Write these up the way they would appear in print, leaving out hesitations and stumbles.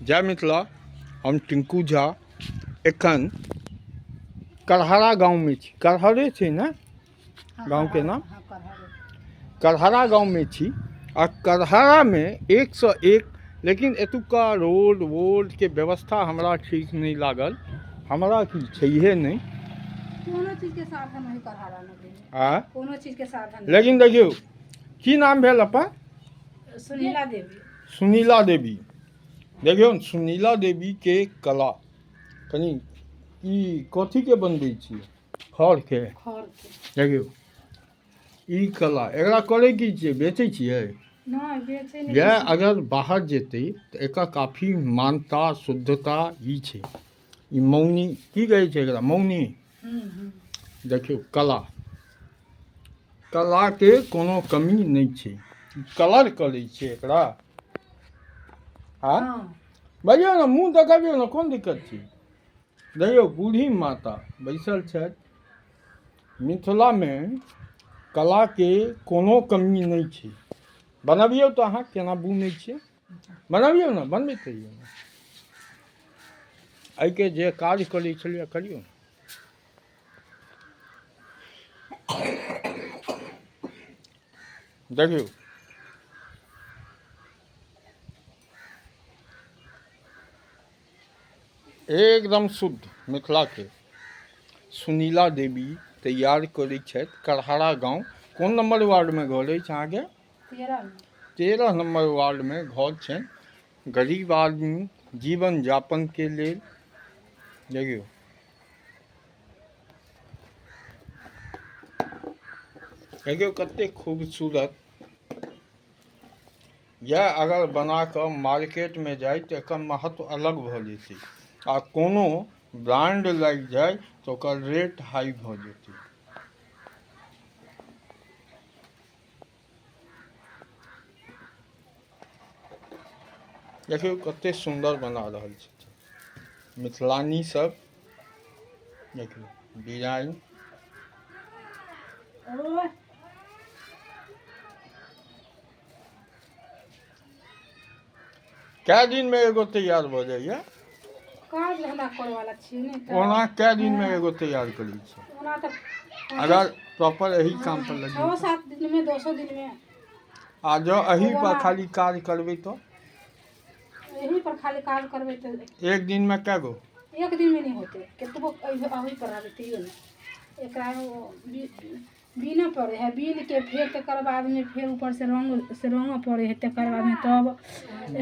जय मिथिला। हम टिंकू झा एखन करहरा गाँवमे छी। करहरे छै ने गाँवके नाम? करहरा गाँवमे छी आ करहरामे एकसँ एक, लेकिन एतुका रोड वोडके व्यवस्था हमरा ठीक नहि लागल। हमरा की छैहे नहि कोनो चीजके साधन नहीं करहरामे। आ कोनो चीजके साधन। लेकिन देखियौ, की नाम भेल अपन? सुनीला देवी। सुनीला देवी। देखियौ ने, सुनीला देवीके कला कनि ई कथीके बनबै छियै? खरके? खरके। देखियौ ई कला, एकरा करै की छियै? बेचै छियै? नहि, बेचै नहि। इएह अगर बाहर जेतै तऽ एकर काफी मान्यता शुद्धता ई छै। ई मौनी की कहै छै एकरा? मौनी। देखियौ कला, कलाके कोनो कमी नहि छै। कलर करै छै एकरा। हँ, बजियौ ने, मुँह देखबियौ ने, कोन दिक्कत छै? देखियौ, बूढ़ी माता बैसल छथि। मिथिलामे कलाके कोनो कमी नहि छै। बनबियौ तऽ अहाँ केना बुनै छियै? बनबियौ ने, बनबैत रहियौ ने। एहिके जे काज करै छलियै, करियौ ने। देखियौ, एकदम शुद्ध मिथिलाके सुनीला देवी तैयार करै छथि। करहरा गाँव, कोन नम्बर वार्डमे घर अछि अहाँके? 13। 13 नम्बर वार्डमे घर छनि। गरीब आदमी जीवन यापनके लेल। देखियौ, देखियौ कतेक खूबसूरत। इएह अगर बना कऽ मार्केटमे जाय तऽ एकर महत्व अलग भऽ जेतै आ कोनो ब्रांड लागि जाय तऽ ओकर रेट हाई भऽ जेतै। देखियौ कतेक सुन्दर बना रहल छथिन मिथिलानी सब। देखियौ डिजाइन। कए दिनमे एगो तैयार भऽ जाइए? काज धंधा करे वाला छियै ने तऽ। ओना कए दिनमे एगो तैयार करै छी? ओना तऽ अगर प्रॉपर एही काम पर लगी 6 7 दिनमे, 10 दिनमे। आ जँ एही पर खाली काज करबै तऽ? एही पर खाली काज करबै तऽ एक दिनमे कए गो? एक दिनमे नहि होतै। कतबो एही पर रहबै तैयो नहि। एकरा बीनऽ पड़ै हइ, बीन के फेर तकर बादमे फेर ऊपर से रंग से रंगऽ पड़ै हइ, तकर बादमे तब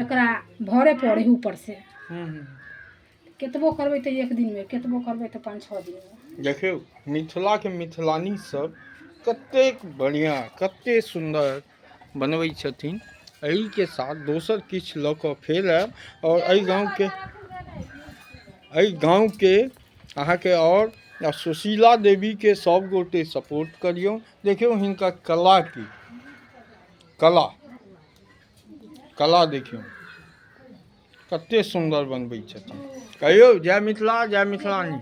एकरा भरे पड़ै हइ ऊपर से। कतबो करबै तऽ एक दिनमे, कतबो करबै तऽ 5 6 दिनमे। देखियौ मिथिलाके मिथिलानी सब कतेक बढ़िआँ, कतेक सुन्दर बनबै छथिन। एहिके साथ दोसर किछु लऽ कऽ फेर आयब आओर एहि गाँवके अहाँके आओर सुशीला देवीके सब गोटे सपोर्ट करियौ। देखियौ हिनकर कला की कला, कला देखियौ कतेक सुन्दर बनबै छथिन। कहियौ जय मिथिला, जय मिथिलानी।